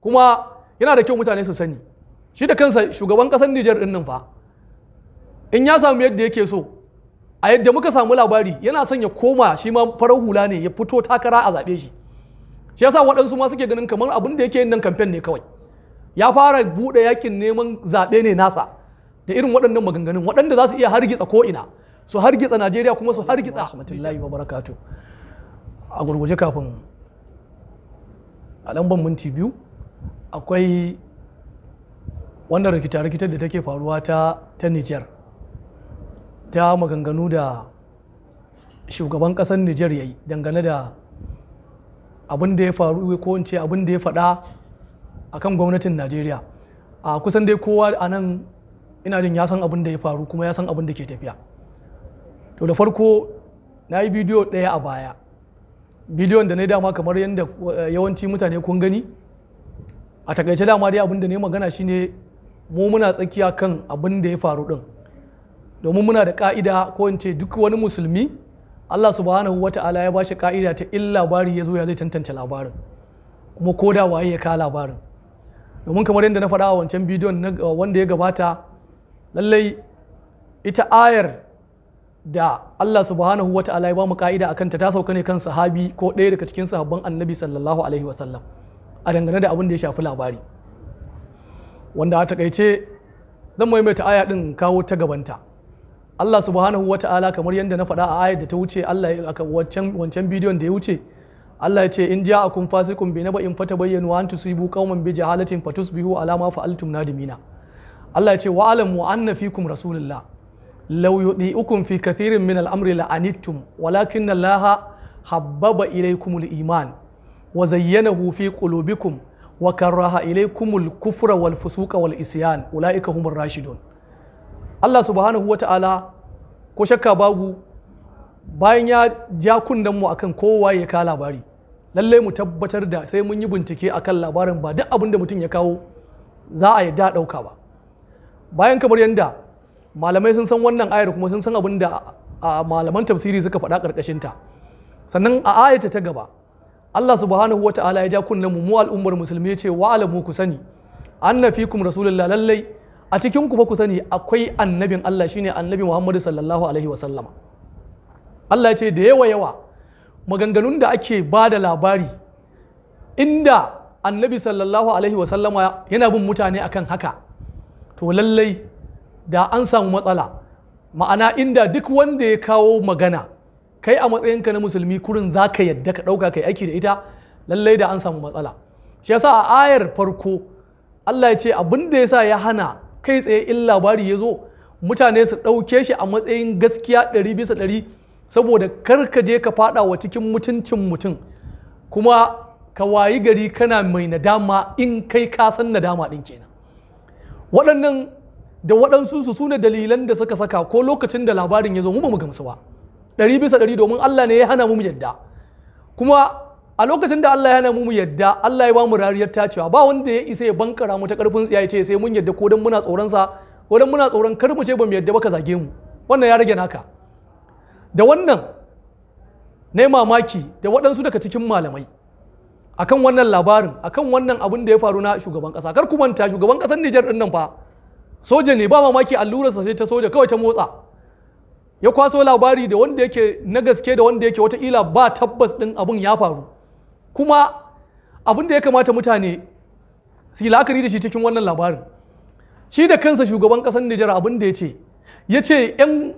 Kuma yana da kyau mutane su sani, shi da kansa shugaban ƙasar Nijar ɗin nan fa, in ya samu yadda yake so, a yadda muka samu labari, yana son ya koma shi ma farar hula ne, ya fito takara a zaɓe shi. Shi yasa waɗansu ma suke ganin kamar abin da yake yin nan kamfen ne kawai, ya fara buɗe yakin neman zaɓe ne nasa da irin waɗannan maganganun, waɗanda za su iya hargitsa ko'ina, su hargitsa Najeriya kuma su hargitsa. Rahmatullahi wa barakatu. A gurguje, kafin a lamban minti 2, akwai wannan rikita-rikitar da take faruwa ta Nijar, ta maganganu da shugaban ƙasar Nijar ya yi dangane da abin da ya faru, ko in ce abin da ya faɗa a kan gwamnatin Najeriya. A kusan dai kowa a nan ina jin ya san abin da ya faru kuma ya san abin da ke tafiya. To, da farko na yi bidiyo ɗaya a baya, bidiyon da na dama kamar yadda yawanci mutane kun gani. A takaice dama dai abin da ne magana shine mu muna tsakiya kan abin da ya faru din, domin muna da ka'ida, ko in ce duk wani musulmi Allah Subhanahu wa Ta'ala ya bashi ka'ida ta in labari ya zo, ya zai tantance labarin, kuma ko da waye ya kawo labarin. Domin kamar yadda na faɗa a wancan bidiyon wanda ya gabata, lallai ita ayar da Allah Subhanahu wa Ta'ala ya bamu ka'ida akan ta sauka ne kan sahabi ko ɗaya daga cikin sahabban Annabi sallallahu alaihi wasallam a dangane da abin da ya shafi labari, wanda a takaice zan maimaita aya din kawo ta gabanta. Allah Subhanahu wa Ta'ala, kamar yadda na faɗa a ayar da ta wuce, Allah ya wancan bidiyon da ya wuce, Allah ya ce: "In ja'akum fasiqun bi naba'in fatabayyanu an tusibu qauman bi jahalatin fatusbihu ala ma fa'altum nadimina." Allah ya ce: "Wa'lamu anna fikum rasulullah law yudi'ukum fi kathirin min al-amri la'anittum walakin Allah habbaba ilaykumul iman wa zayyanahu fi qulubikum wa karaha ilaykumul kufra wal fusuqa wal isyan ulaika humur rashidun." Allah Subhanahu wa Ta'ala, ko shakka babu, bayan ya ja kunnen mu akan kowa ya ka labari, lallai mu tabbatar da sai mun yi bincike akan labarin, ba duk abin da mutum ya kawo za a yadda ɗauka ba. Bayan kamar yadda malamai sun san wannan ayar kuma sun san abin da malaman tafsiri suka faɗa ƙarƙashinta. Sannan a ayata ta gaba, Allah Subhanahu wa Ta'ala ya ja kunnen mu, mu al'ummar musulmi, ya ce: "Wa alamu", ku sani, "anna fikum rasulullah", lallai a cikin ku fa ku sani akwai annabin Allah, shine Annabi Muhammadu sallallahu alaihi wa sallama. Allah ya ce da yawa yawa maganganun da ake ba da labari, inda Annabi sallallahu alaihi wa sallama yana bin mutane akan haka, to lallai da an samu matsala. Ma'ana, inda duk wanda ya kawo magana, kai a matsayinka na musulmi kurin za ka yadda ka ɗauka kai aiki da ita, lallai da an samu matsala. Shi yasa a ayar farko Allah ya ce abin da yasa ya hana kai tsaye in labari ya zo mutane su ɗauke shi a matsayin gaskiya 100%, saboda kar ka je ka faɗa wa cikin mutuncin mutum kuma ka wayi gari kana mai nadama, in kai ka san nadama ɗin kenan. Waɗannan da waɗansu su ne dalilan da suka saka ko lokacin da labarin ya zo mu ba mu gamsu ba 100%, domin Allah ne ya hana mu yadda. Kuma a lokacin da Allah ya hana mu yadda, Allah ya ba mu rariyar tacewa. Ba wanda ya isa ya bankara mu ta karfin tsiya ya ce sai mun yadda, ko dan muna tsoron sa, ko dan muna tsoron kar mu ce ba mu yadda ba ka zage mu. Wannan ya rage naka. Da wannan ne mamaki da waɗansu daga cikin malamai akan wannan labarin, akan wannan abin da ya faru na shugaban ƙasa. Kar ku manta, shugaban ƙasar Nijar ɗin nan fa soja ne. Ba mamaki allurarsa sai ta soja kawai ta motsa, ya kwaso labari da wanda yake na gaske da wanda yake watakila ba tabbas ɗin abin ya faru. Kuma abin da ya kamata mutane su yi la'akari da shi cikin wannan labarin, shi da kansa shugaban ƙasar Nijar abin da ya ce, ya ce 'yan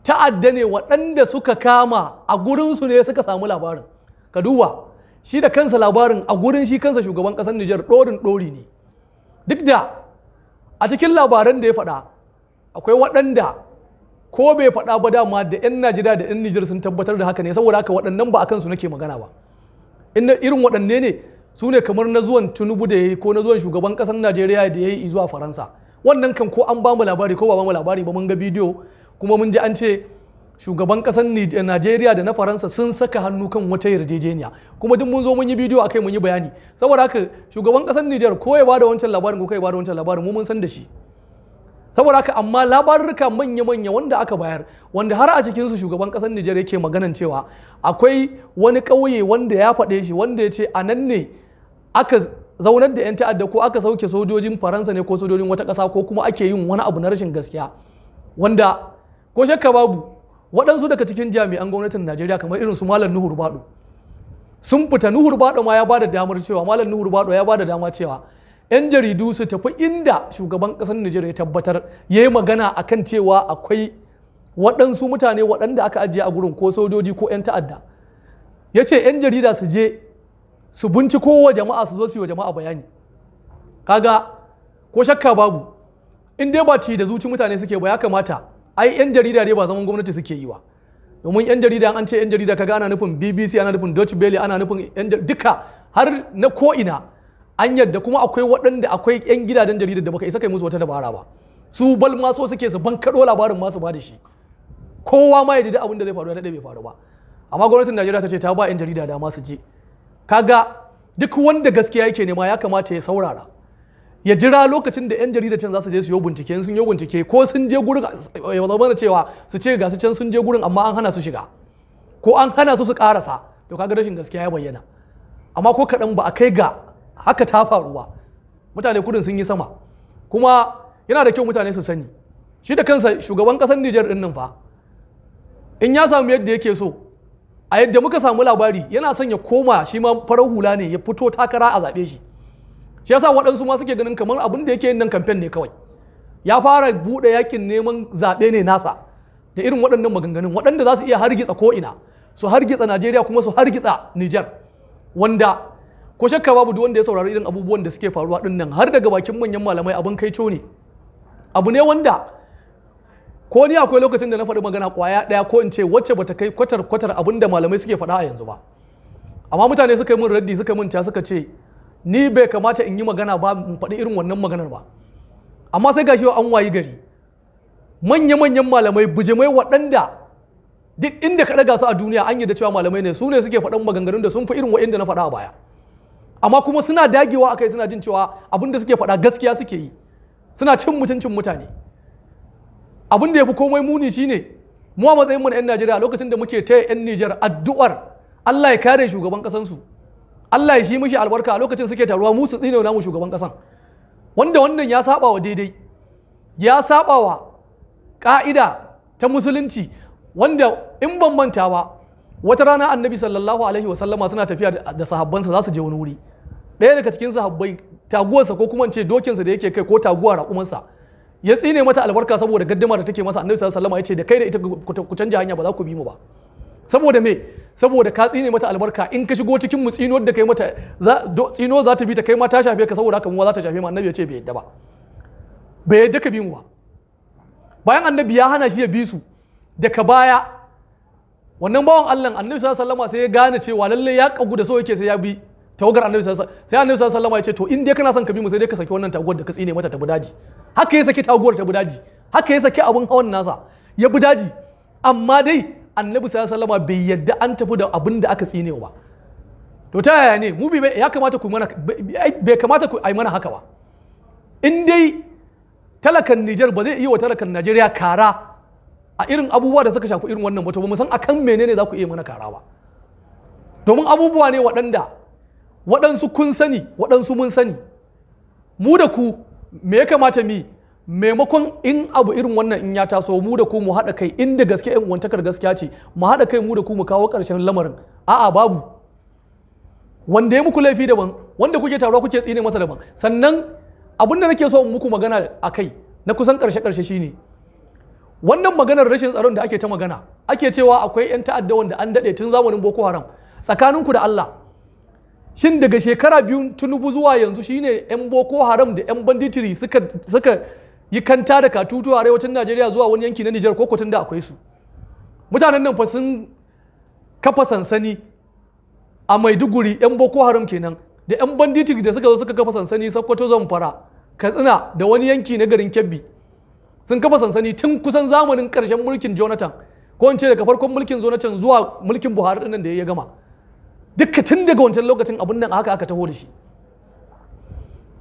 ta'adda ne waɗanda suka kama a gurinsu ne suka samu labarin. Ka duba, shi da kansa labarin a gurin shi kansa shugaban ƙasar Nijar ɗorin ɗori ne. Duk da a cikin labaran da ya faɗa akwai waɗanda ko bai faɗa ba, dama da 'yan Najeriya da 'yan Nijar sun tabbatar da haka ne. Saboda haka waɗannan ba a kansu nake magana ba. In irin waɗanne ne, su ne kamar na zuwan Tinubu da ya yi, ko na zuwan shugaban ƙasar Najeriya da ya yi zuwa Faransa. Wannan kan ko an bamu labari ko ba bamu labari ba, mun ga bidiyo kuma mun ji an ce shugaban ƙasar Najeriya da na Faransa sun saka hannu kan wata yarjejeniya, kuma duk mun zo mun yi bidiyo akai, mun yi bayani. Saboda haka shugaban ƙasar Nijar ko ya bada wancan labarin ko kai bada wancan labarin, mu mun san da shi. Saboda haka, amma labarurruka manya-manya wanda aka bayar, wanda har a cikinsu shugaban ƙasar Nijar yake maganan cewa akwai wani ƙauye wanda ya faɗe shi, wanda ya ce a nan ne aka zaunar da 'yan ta'adda ko aka sauke sojojin Faransa ne ko sojojin wata ƙasa ko kuma ake yin wani abu na rashin gaskiya, wanda ko shakka babu waɗansu daga cikin jami'an gwamnatin Najeriya kamar irin su Malam Nuhu Rubadu sun fita. Nuhu Rubadu ma ya bada damar cewa, Malam Nuhu Rubadu ya bada dama cewa 'yan jaridu su tafi inda shugaban ƙasar Nijar ya tabbatar ya yi magana akan cewa akwai waɗansu mutane waɗanda aka ajiye a gurin, ko sojoji ko 'yan ta'adda. Ya ce 'yan jarida su je su binciko wa jama'a, su zo su yi wa jama'a bayani. Kaga ko shakka babu, in dai ba ci da zuci mutane suke ba, ya kamata ai 'yan jarida dai ba zaman gwamnati suke yi ba. Domin 'yan jarida, an ce 'yan jarida, kaga ana nufin BBC, ana nufin Deutsche Welle, ana nufin duka har na ko'ina an yadda. Kuma akwai waɗanda akwai 'yan gidajen jaridar da baka isa kai musu wata dabara ba, su bal ma so suke su bankaɗo labarin ma su ba da shi, kowa ma ya ji abin da zai faru ya daɗe bai faru ba. Amma gwamnatin Najeriya ta ce ta ba 'yan jarida dama su je. Kaga duk wanda gaskiya yake nema ya kamata ya saurara, ya jira lokacin da 'yan jarida can za su je su yi bincike. In sun yi bincike ko sun je gurin, ya zama cewa su ce ga su can sun je gurin amma an hana su shiga ko an hana su su karasa, to kaga rashin gaskiya ya bayyana. Amma ko kaɗan ba a kai ga haka ta faru ba. Mutane kudin sun yi sama. Kuma yana da kyau mutane su sani, shi da kansa shugaban ƙasar Nijar ɗin nan fa, in ya samu yadda yake so, a yadda muka samu labari, yana son ya koma shi ma farar hula ne ya fito takara a zaɓe shi. Shi yasa waɗansu ma suke ganin kamar abin da yake yin nan kamfen ne kawai, ya fara buɗe yakin neman zaɓe ne nasa da irin waɗannan maganganun waɗanda za su iya hargitsa ko'ina, su hargitsa Najeriya kuma su hargitsa Nijar. Wanda ko shakka babu, duk wanda ya saurari irin abubuwan da suke faruwa ɗin nan har daga bakin manyan malamai, abin kaico ne. Abu ne wanda ko ni akwai lokacin da na faɗi magana ƙwaya ɗaya, ko in ce wacce bata kai kwatar kwatar abin da malamai suke faɗa a yanzu ba, amma mutane suka yi min raddi, suka min ca, suka ce ni bai kamata in yi magana ba, in faɗi irin wannan maganar ba. Amma sai gashi an wayi gari manya-manyan malamai bijimai, waɗanda duk inda ka ɗaga su a duniya an yi da cewa malamai ne, su ne suke faɗan maganganun da sun fi irin waɗanda na faɗa a baya. Amma kuma suna dagewa akai, suna jin cewa abin da suke faɗa gaskiya suke yi, suna cin mutuncin mutane. Abin da ya fi komai muni shine mu a matsayin mu na 'yan Najeriya, lokacin da muke taya 'yan Nijar addu'ar Allah ya kare shugaban kasansu, Allah ya shi mishi albarka, a lokacin suke taruwa mu su tsine namu shugaban kasan. Wanda wannan ya saba wa daidai, ya saba wa ka'ida ta musulunci. Wanda in ban manta ba, wata rana Annabi sallallahu alaihi wasallama suna tafiya da sahabbansa za su je wani wuri. Ɗaya daga cikin sahabbai, taguwarsa ko kuma in ce dokinsa da yake kai ko taguwa raƙumansa, ya tsine mata albarka saboda gaddama da take masa. Annabi sallallahu alaihi wasallam ya ce da kai da ita ku canja hanya, ba za ku bi mu ba. Saboda me? Saboda ka tsine mata albarka, in ka shigo cikin mu tsinuwar da kai mata tsino za ta bi ta kai ma ta shafe ka, saboda haka mu za ta shafe mu. Annabi ya ce bai yadda ba, bai yadda ka bi mu ba. Bayan Annabi ya hana shi ya bi su, daga baya wannan bawan Allah, Annabi sallallahu alaihi wasallam sai ya gane cewa lalle ya kagu da so yake sai ya bi tawagar Annabi sallallahu alaihi wasallam. Sai Annabi sallallahu alaihi wasallam ya ce to in dai kana son ka bi mu, sai dai ka saki wannan taguwar da ka tsine mata ta bi daji. Haka ya saki taguwar ta bi daji, haka ya saki abun hawan nasa ya bi daji. Amma dai Annabi sallallahu alaihi wasallam bai yadda an tafi da abin da aka tsine ba. To ta yaya ne mu ya kamata ku mana, bai kamata ku ai mana haka ba. In dai talakan Nijar ba zai iya wa talakan Najeriya kara a irin abubuwa da suka shafi irin wannan ba, to ba mu san akan menene za ku iya mana kara ba. Domin abubuwa ne waɗanda waɗansu kun sani, waɗansu mun sani. Mu da ku me ya kamata mi? Maimakon in abu irin wannan in ya taso, mu da ku mu haɗa kai, inda gaske yan uwantakar gaskiya ce, mu haɗa kai mu da ku mu kawo ƙarshen lamarin. A'a, babu. Wanda ya muku laifi daban, wanda kuke taruwa kuke tsine masa daban. Sannan abin da nake so in muku magana a kai na kusan ƙarshe ƙarshe shine wannan maganar rashin tsaron da ake ta magana, ake cewa akwai 'yan ta'adda wanda an daɗe tun zamanin Boko Haram. Tsakaninku da Allah, shin daga shekara 2 Tinubu zuwa yanzu shine 'yan Boko Haram da 'yan banditiri suka yi kanta da katutu a arewacin Najeriya zuwa wani yanki na Nijar, ko tun da akwai su? Mutanen nan fa sun kafa sansani a Maiduguri, 'yan Boko Haram kenan, da 'yan banditiri da suka zo suka kafa sansani Sokoto, Zamfara, Katsina da wani yanki na garin Kebbi. Sun kafa sansani tun kusan zamanin ƙarshen mulkin Jonathan, ko in ce daga farkon mulkin Jonathan zuwa mulkin Buhari ɗin nan da ya gama. Dukka tun daga wancan lokacin abin nan haka aka taho da shi.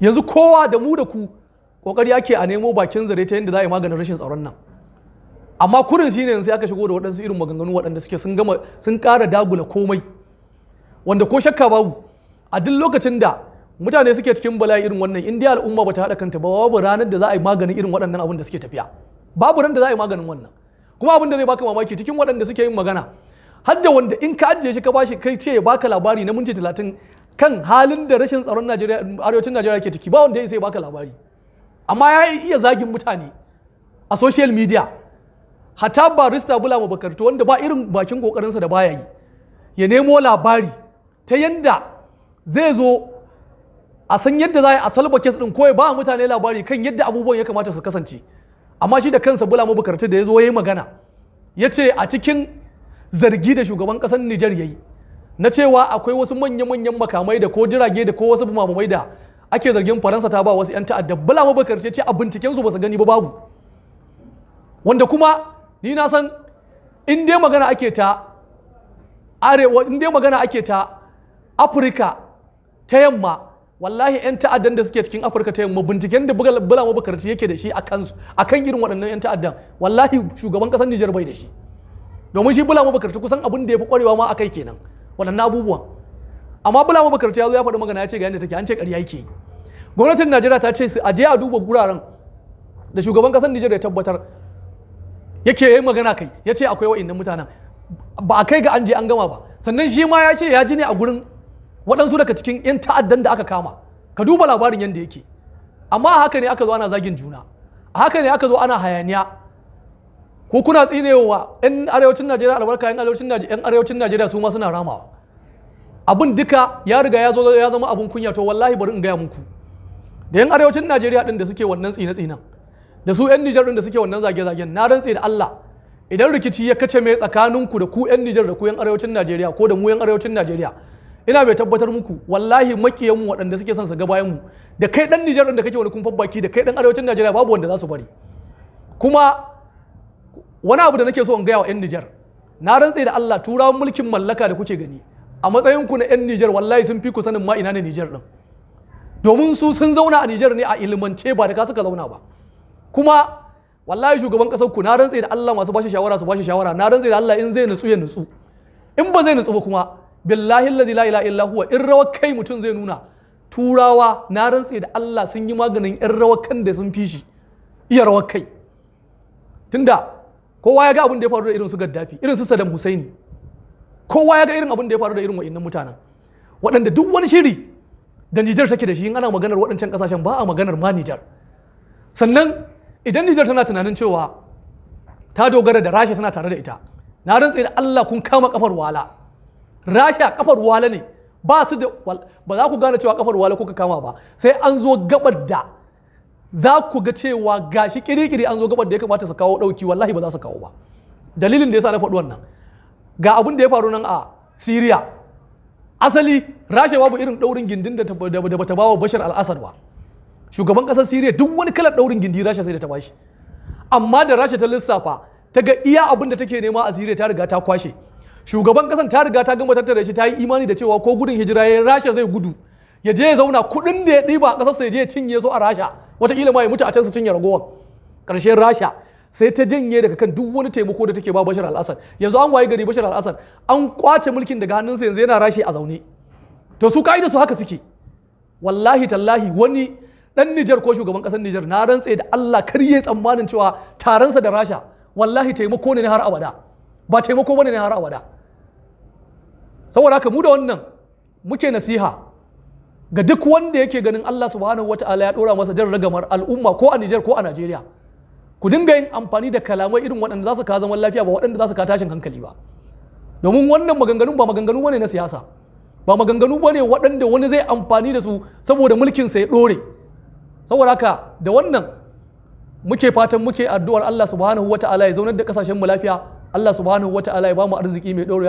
Yanzu kowa da mu da ku kokari ake a nemo bakin zare ta yadda za a yi maganin rashin tsaron nan. Amma kurin shine yanzu aka shigo da waɗansu irin maganganu waɗanda suke sun gama sun ƙara dagula komai. Wanda ko shakka babu, a duk lokacin da mutane suke cikin bala'i irin wannan, in dai al'umma bata haɗa kanta ba, babu ranar da za a yi maganin irin waɗannan abin da suke tafiya. Babu ran da za a yi maganin wannan. Kuma abin da zai baka mamaki, cikin waɗanda suke yin magana har da wanda in ka ajiye shi ka bashi kai ce ya baka labari na minti 30 kan halin da rashin tsaron Najeriya, arewacin Najeriya ke ciki, ba wanda ya isa ya baka labari. Amma ya iya zagin mutane a social media. Hatta barista Bulama Bukarti, wanda ba irin bakin kokarinsa da baya yi ya nemo labari ta yanda zai zo a san yadda za a solve case din, ko ya ba mutane labari kan yadda abubuwan ya kamata su kasance. Amma shi da kansa Bulama Bukarti da ya zo ya yi magana, ya ce a cikin zargi da shugaban kasar Nijar ya yi na cewa akwai wasu manya-manyan makamai da ko jirage da ko wasu bumabumai da ake zargin Faransa ta ba wasu 'yan ta'adda, Bulama Bukarti ya ce a binciken su ba su gani ba, babu. Wanda kuma ni na san in dai magana ake ta arewa, in dai magana ake ta Afirka ta Yamma, wallahi 'yan ta'addan da suke cikin Afirka ta Yamma, binciken da Bulama Bukarti yake da shi a kansu, a kan irin waɗannan 'yan ta'addan, wallahi shugaban ƙasar Nijar bai da shi. Domin shi Bulama Bukarti kusan abin da ya fi ƙwarewa ma a kai kenan, waɗannan abubuwan. Amma Bulama Bukarti ya zo ya faɗi magana, ya ce ga yadda take, an ce ƙarya yake yi. Gwamnatin Najeriya ta ce su aje a duba guraren da shugaban ƙasar Nijar ya tabbatar yake yi magana kai, ya ce akwai wa'innan mutanen, ba a kai ga an je an gama ba. Sannan shi ma ya ce ya ji ne a gurin waɗansu daga cikin 'yan ta'addan da aka kama. Ka duba labarin yadda yake. Amma haka ne aka zo ana zagin juna, a haka ne aka zo ana hayaniya. Ko kuna tsinewa 'yan arewacin Najeriya albarka, 'yan arewacin Najeriya su ma suna ramawa. Abin duka ya riga ya zo ya zama abin kunya. To wallahi bari in gaya muku, da 'yan arewacin Najeriya din da suke wannan tsine-tsinen, da su 'yan Nijar din da suke wannan zage-zagen, na rantse da Allah, idan rikici ya kace mai tsakaninku da ku 'yan Nijar da ku 'yan arewacin Najeriya, ko da mu 'yan arewacin Najeriya, ina mai tabbatar muku, wallahi makiyanmu waɗanda suke son su ga bayan mu, da kai dan Nijar din da kake wani kumfan baki, da kai dan arewacin Najeriya, babu wanda za su bari. Kuma wani abu da nake so in gaya wa 'yan Nijar, na rantse da Allah, turawan mulkin mallaka da kuke gani a matsayin ku na 'yan Nijar, wallahi sun fi ku sanin ma ina ne Nijar din. Domin su sun zauna a Nijar ne a ilimance, ba da ka suka zauna ba. Kuma wallahi shugaban kasar ku, na rantse da Allah, masu bashi shawara su bashi shawara. Na rantse da Allah, in zai nutsu ya nutsu, in ba zai nutsu ba kuma, billahi allazi la ilaha illa huwa, in rawar kai mutum zai nuna, turawa na rantse da Allah sun yi maganin yan rawar kan da sun fi shi iya rawar kai. Tunda kowa ya ga abin da ya faru da irin su Gaddafi, irin su Saddam Hussein, kowa ya ga irin abin da ya faru da irin wa'annan mutanen, waɗanda duk wani shiri da Nijar take da shi, in ana maganar waɗancan ƙasashen, ba a maganar ma Nijar. Sannan idan Nijar tana tunanin cewa ta dogara da Rasha tana tare da ita, na rantse da Allah kun kama kafar wala. Rasha kafar wala ne, ba su da ba za ku gane cewa kafar wala kuka kama ba sai an zo gabar da za ku ga cewa gashi kirikiri an zo gabar da ya kamata su kawo dauki, wallahi ba za su kawo ba. Dalilin da yasa na faɗi wannan, ga abin da ya faru nan a Syria. Asali Rasha babu irin daurin gindin da bata bawa Bashar al-Assad ba, shugaban kasar Syria. Duk wani kalar daurin gindi Rasha sai da ta bashi. Amma da Rasha ta lissafa ta ga iya abin da take nema a Syria ta riga ta kwashe, shugaban kasan ta riga ta gama tattara shi, ta yi imani da cewa ko gudun hijira ya Rasha zai gudu ya je ya zauna, kuɗin da ya ɗiba a ƙasarsa ya je ya cinye su a Rasha, wataƙila ma ya mutu a can su cinye ragowar. Ƙarshen Rasha sai ta janye daga kan duk wani taimako da take ba Bashar al-Assad. Yanzu an waye gari Bashar al-Assad an kwace mulkin daga hannunsa, yanzu yana Rasha a zaune. To su ka'ida su haka suke. Wallahi tallahi wani dan Nijar ko shugaban kasar Nijar, na rantse da Allah kar yayi tsammanin cewa taronsa da Rasha wallahi taimako ne har abada. Ba taimako bane ne har abada. Saboda haka mu da wannan muke nasiha ga duk wanda yake ganin Allah subhanahu wataala ya dora masa jan ragamar al'umma, ko a Nijar ko a Najeriya, ku dinga yin amfani da kalamai irin waɗanda za su kawo zaman lafiya, ba waɗanda za su kawo tashin hankali ba. Domin wannan maganganun ba maganganu bane na siyasa, ba maganganu bane waɗanda wani zai amfani da su saboda mulkinsa ya ɗore. Saboda haka da wannan muke fatan, muke addu'ar Allah subhanahu wata'ala ya zaunar da kasashen mu lafiya, Allah subhanahu wata'ala ya ba mu arziki mai ɗorewa.